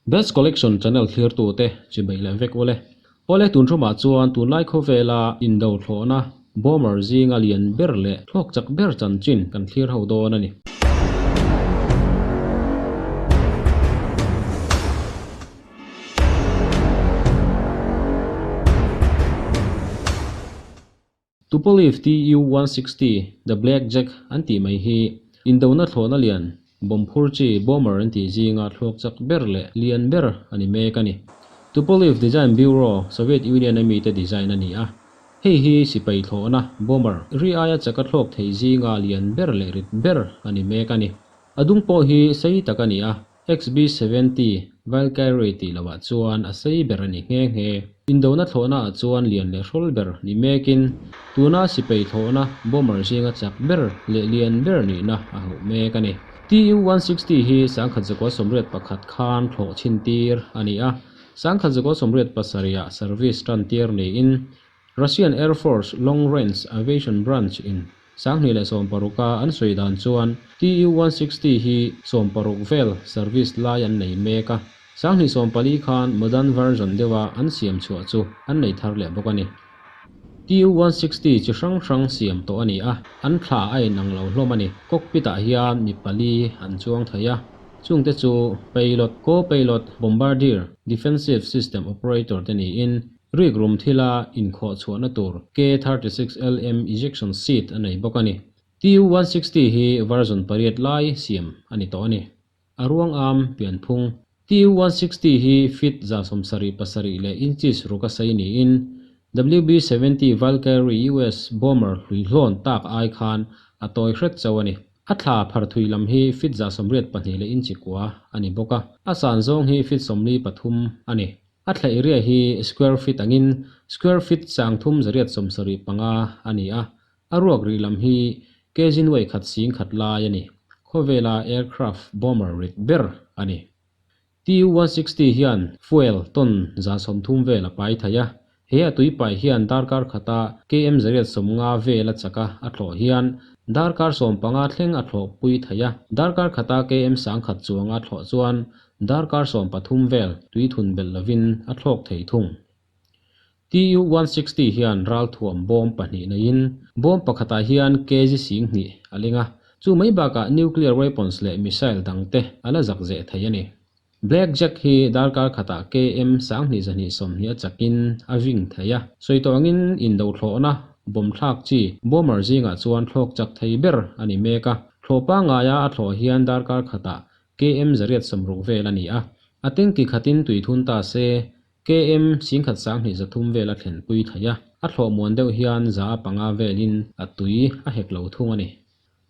Best Collection channel thlirtute chibai leh vek ule. Awle tun hrumah chuan tunlai khawvela indo thlawhna bomber zinga lian ber leh thlawk chak ber chanchin kan thlir ho dawn a ni. Tupolev Tu-160 The Black Jack an tih mai hi indona thlawhna lian bomb phur chi bomber an tih zinga thluak chak ber leh lian ber a ni mek a ni. Tupolev Design Bureau, Soviet Union a mite design a ni a. Hei hi sipai thlawhna bomber ri aia chaka thlawk thei zinga lian ber leh rit ber a ni mek a ni. A dung pawh hi sei tak a ni a, XB-70 Valkyrie tih lohah chuan a sei ber a ni nghe nghe. Indona thlawhnaah chuan lian leh hrawl ber ni mekin tuna sipai thlawhna bomber zinga chak ber leh lian ber nihna a hauh mek a ni. Tu-160 hi 1981 khan thlawh chhin tir a ni a, 1987 ah service tan tir niin Russian Air Force Long Range Aviation Branch in 2016 a an sawi dan chuan Tu-160 hi 60 vel service lai an nei mek a, 2014 khan modern version deuha an siam chhuah chu an nei thar leh bawk a ni. Tu-160 chi hrang hrang siam tawh a ni a, an thla a inang lo hlawm a ni. Cockpit ah hian mi pali an chuang thei a, chungte chu pilot, co-pilot, bombardier, defensive system operator te niin Rik rum thila inkhawh chhuahna tur K-36LM ejection seat a nei bawk a ni. Tu-160 hi version pariat lai siam a ni tawh a ni. A ruang am pianphung. Tu-160 hi feet 77 leh inches ruka sei niin WB-70 Valkyrie US bomber hlui hlawn tak ai khan a tawi hret chauh a ni. A thla phar thui lam hi feet 82 leh inchi kua a ni bawk a, a san zawng hi feet 43 a ni. A thla area hi square feet angin square feet 3875 a ni a, a ruak rih lam hi kg nuai khat sing khat lai a ni. Khawvela aircraft bomber rit ber a ni. Tu-160 hian fuel ton 130 vel a pai thei a, he a tui pai hian darkar khata km 150 vel a chak a, a thlawh hian darkar 15 thleng a thlawh pui thei a, darkar khata km 1000 chuanga thlawh chuan Darkar 13 vel tui thun belh lovin a thlawk thei thung. Tu-160 hian ralthuam bawm pahnih neiin bawm pakhatah hian kg 20 a ling a, chu mai bakah nuclear weapons leh missile dangte a la zak zeh thei a ni. Black Jack hi darkar khatah km 2220 a chakin a ving thei a, sawi tawh angin indo thlawhna bomb thlak chi bomber zingah chuan thlawk chak thei ber a ni mek a, thlawh pangaia a thlawh hian darkar khatah KM 160 vel a ni a, a tanki khatin tui thun ta se, KM 1230 vel a thlen pui thei a, a thlawh muan deuh hian 105 velin a tui a hek lo thung a ni.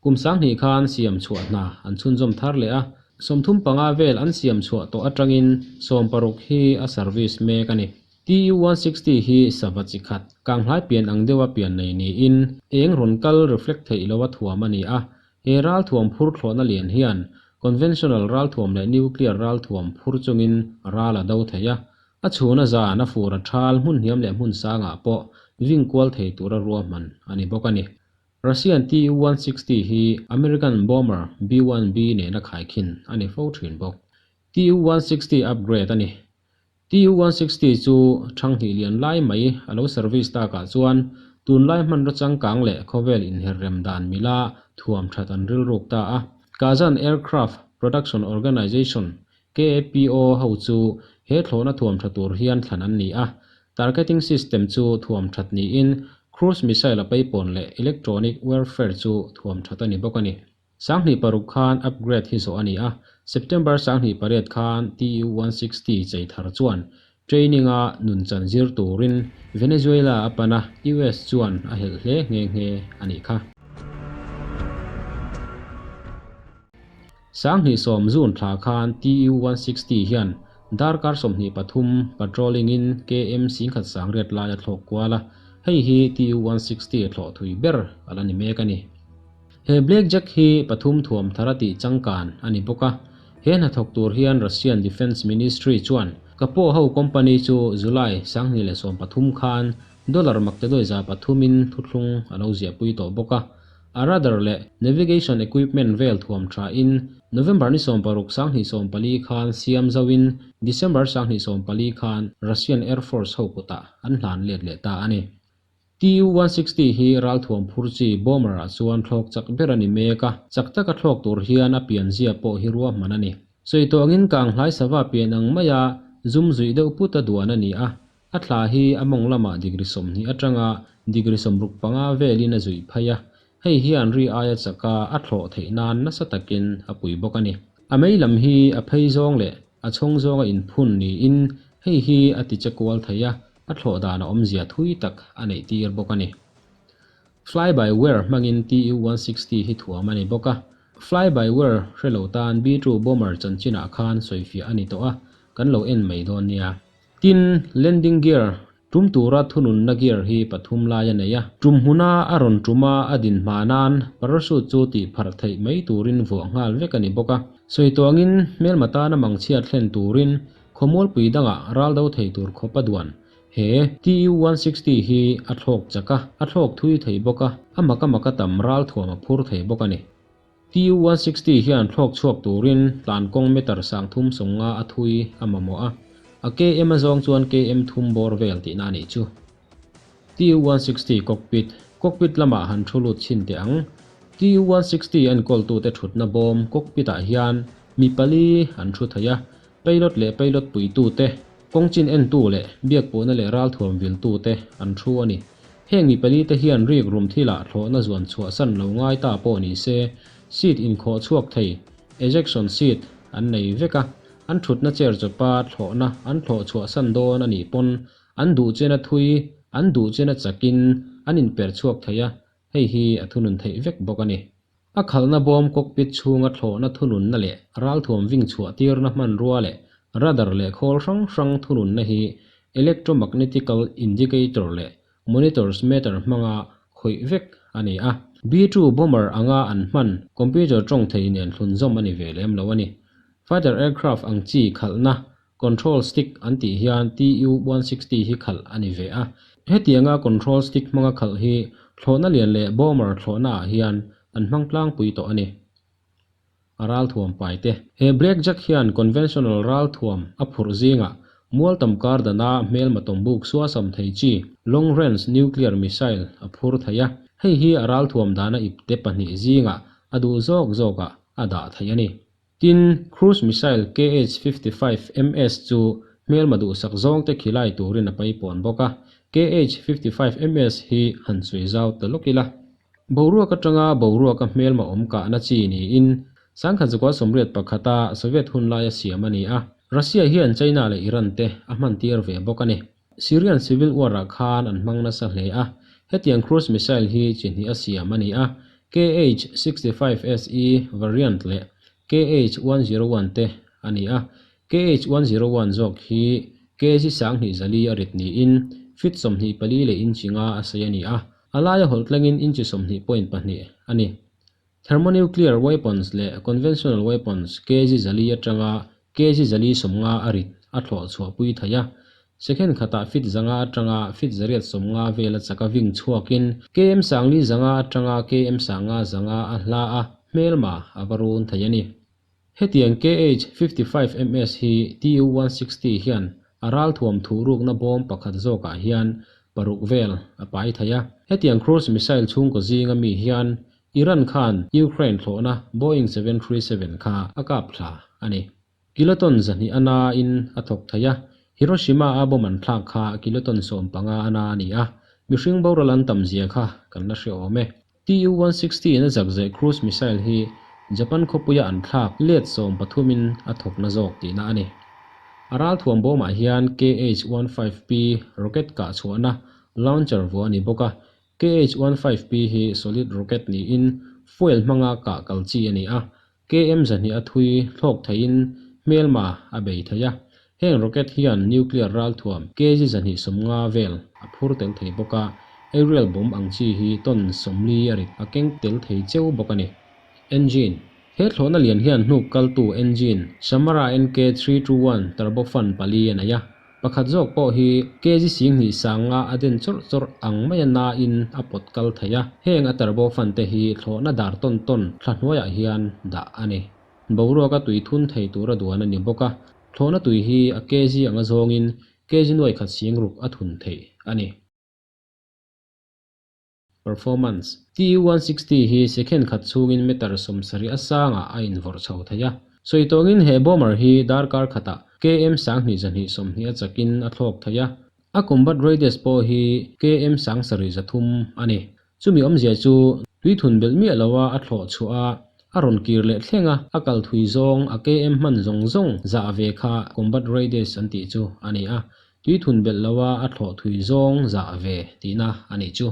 Kum 2000 khan siam chhuah hna an chhunzawm thar leh a, 35 vel an siam chhuah tawh atangin 60 hi a service mek a ni. Tu-160 hi sava chi khat, kanghlai pian ang deuha pian nei niin eng rawn kal reflect theih loa thuam a ni a, He ralthuam phur thlawhna lian hian conventional ralthuam leh nuclear ralthuam phur chungin ral a do thei a, a chhuna zan a fur a thal hmun hniam leh hmun sangah pawh ving kual thei tura ruahman a ni bawk a ni. Russian Tu-160 hi American bomber B-1B nena khaikhin a ni fo thin bawk. Tu-160 upgrade a ni. Tu-160 chu thanghnih lian lai mai a lo service takah chuan tunlai hmanraw changkang leh khawvel inherrem dan mila thuam that an rilruk ta a. Kazan Aircraft Production Organization, KAPO, ho chu he thlawhna thuam tha tur hian thlan an ni a. Targeting system chu thuam that niin cruise missile a peipawn leh electronic warfare chu thuam that a ni bawk a ni. 2006 khan upgrade hi zawh a ni a, September 2008 khan Tu-160 chei thar chuan training-a nun chan zir turin Venezuela a pan a, US chuan a helh hle nghe nghe a nih kha. 2010 June thla khan Tu-160 hian darkar 23 patrolling-in km 1090 lai a thlawk kual a, hei hi Tu-160 thlawh thui ber a la ni mek a ni. He Black Jack hi pathum thuam thar a tih changkan a ni bawk a, he hnathawk tur hian Russian Defence Ministry chuan Kapoh ho company chu July 2013 khan dollar makte dawi za pathumin thuthlung a lo ziahpui tawh bawk a, a radar leh navigation equipment vel thuam thain November ni 60 2014 khan siam zoin December 2014 khan Russian Air Force ho kutah an hlan let leh ta a ni. Tu-160 hi ralthuam phur chi bomber-ah chuan thlawk chak ber a ni mek a, chak taka thlawk tur hian a pianzia pawh hi ruahman a ni. Sawi tawngin kang hlai sava pian ang maia zum zuih deuh put a duan a ni a, a thla hi a mawng lamah degree 20 atanga degree 65 velin a zuih phei a, hei hian ri aia chaka a thlawh theih nan nasa takin a pui bawk a ni. A mei lam hi a phei zawng leh a chhawng zawnga inphun niin hei hi a ti che kual thei a, a thlawh dan a awmzia thui tak a neih tir bawk a ni. Fly by wire hmangin Tu-160 hi thuam a ni bawk a, fly by wire hre lo tan B-2 bomber chanchinah khan sawifiah a ni tawh a, kan lo en mai dawn nia. Tin, landing gear tum tura thununna gear hi pathum lai a nei a, tum hmuna a rawn tuma a din hma nan parachute chu tih pharh theih mai turin vuah nghal vek a ni bawk a. Sawi tawngin hmelma tana mangchhiat thlen turin khawmualpui dangah ral do thei tur khawp a duan. He Tu-160 hi a thlawk chak a, a thlawk thui thei bawk a, a maka maka tam ral thuam a phur thei bawk a ni. Tu-160 hian thlawk chhuak turin tlankawng meter 350 a thui a mamawh a, a km a zawng chuan km thum bawr vel tihna a nih chu. Tu-160 cockpit, Cockpit lamah han thu lut chhin teh ang. Tu-160 enkawltute thutna bawm cockpit-ah hian mi pali an thu thei a, pilot leh pilot puitute, kawngchin entu leh biakpawhna leh ralthuam viltute an thu a ni. Heng mi palite hian rik rum thilah thlawhna zuan chhuahsan lo ngai ta pawh ni se, seat inkhawh chhuak thei, ejection seat, an nei vek a, an thutna chair chawpa thlawhna an thlawh chhuahsan dawn a nih pawn an duh chena thui, an duh chena chakin an inper chhuak thei a, hei hi a thunun theih vek bawk a ni. A khalhna bawm cockpit chhunga thlawhna thununna leh ralthuam ving chhuah tirna hmanrua leh radar leh khawl hrang hrang thununna hi electromagnetical indicator leh monitors meter hmanga khawih vek a ni a. B-2 bomber anga an hman computer tawng thei nen thlunzawm a ni ve lem lo a ni. Fighter aircraft ang chi khalhna control stick an tih hian Tu-160 hi khalh a ni ve a. Hetianga control stick hmanga khalh hi thlawhna lian leh bomber thlawhna ah hian an hmang tlangpui tawh a ni. A ralthuam pai te. He Black Jack hian conventional ralthuam a phurh zingah mual tam kar dana hmelma tawmbuk suasam thei chi long range nuclear missile a phur thei a. Hei hi a ralthuam dana ipte pahnih zingah a duh zawk zawkah a dah thei a ni. Tin, cruise missile KH-55 MS chu hmelma duhsak zawngte khilai turin a paipawn bawk a, KH-55 MS hi han sawi zau ta lawk ila. Boruak atanga boruaka hmelma awm kahna chi niin 1981-a Soviet hun laia siam a ni a, Russia hian China leh Iran te a hman tir ve bawk a ni. Syrian civil war-ah khan an hmang nasa hle a, hetiang cruise missile hi chi hnih a siam a ni a, KH-65 SE variant leh KH-101 te a ni a. KH-101 zawk hi kg 2400 a rit niin feet 24 leh inch nga a sei a ni a, a laia hawlh tlengin inch 20.2 a ni. Thermonuclear weapons leh conventional weapons kg 400 atanga kg 450 a rit a thlawh chhuahpui thei a, second khatah feet 500 atanga feet 850 vela chaka ving chhuakin km 4,500 atanga km 5,500 a hla a, hmelma a va run thei a ni. Hetiang KH-55 MS hi Tu-160 hian a ralthuam thuhrukna bawm pakhat zawkah hian paruk vel a pai thei a. Hetiang cruise missile chhungkaw zinga mi hian Iran khan Ukraine thlawhna Boeing 737 kha a kap thla a ni. Kiloton 200 a nain a thawk thei a, Hiroshima-a bomb an thlak kha kiloton 15 a na a ni a, mihring boral an tam zia kha kan la hre awm e. Tu-160 in a zakzeh cruise missile hi Japan khawpuia an thlak let 13 in a thawkna zawk tihna a ni. A ralthuam bawmah hian KH-15P rocket kah chhuahna launcher vuah a ni bawk a, KH-15P hi solid rocket niin fuel hmanga kah kal chi a ni a, KM 200 a thui thlawk theiin hmelma a bei thei a, heng rocket hian nuclear ralthuam kg 250 vel a phur tel thei bawk a, aerial bomb ang chi hi ton 40 a rit a keng tel thei cheu bawk a ni. Engine, He thlawhna lian hian hnuk kaltu engine Samara NK 321 turbofan pali a nei a, pakhat zawk pawh hi kg 10,000 sanga a den chawrh chawrh ang maia nain a pawt kal thei a, heng a turbofan te hi thlawhna dar tawn tawn thla hnuaiah hian dah a ni. Boruaka tui thun thei tura duan a ni bawk a, thlawhna tui hi a kg anga zawngin kg nuai khat sing ruk a thun theih a ni. Performance, Tu-160 hi second khat chhungin meter 70 a sangah a invawrh chho thei a. Sawi tawngin he bomber hi darkar khatah km 2220 a chakin a thlawk thei a. A combat radius pawh hi km 7300 a ni. Chumi awmzia chu tui thun belh miah loa a thlawh chhuah a, a rawn kir leh thleng a, a kal thui zawng a km hman zawng zawng zah ve kha combat radius an tih chu a ni a. Tui thun belh loa a thlawh thui zawng zah ve tihna a nih chu.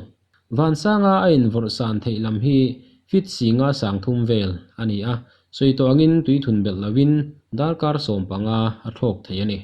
Vansanga a invawrh san theih lam hi feet singa sang thum vel a ni a, sawi tawh angin tui thun belh loin darkar 15 a thlawk thei a ni.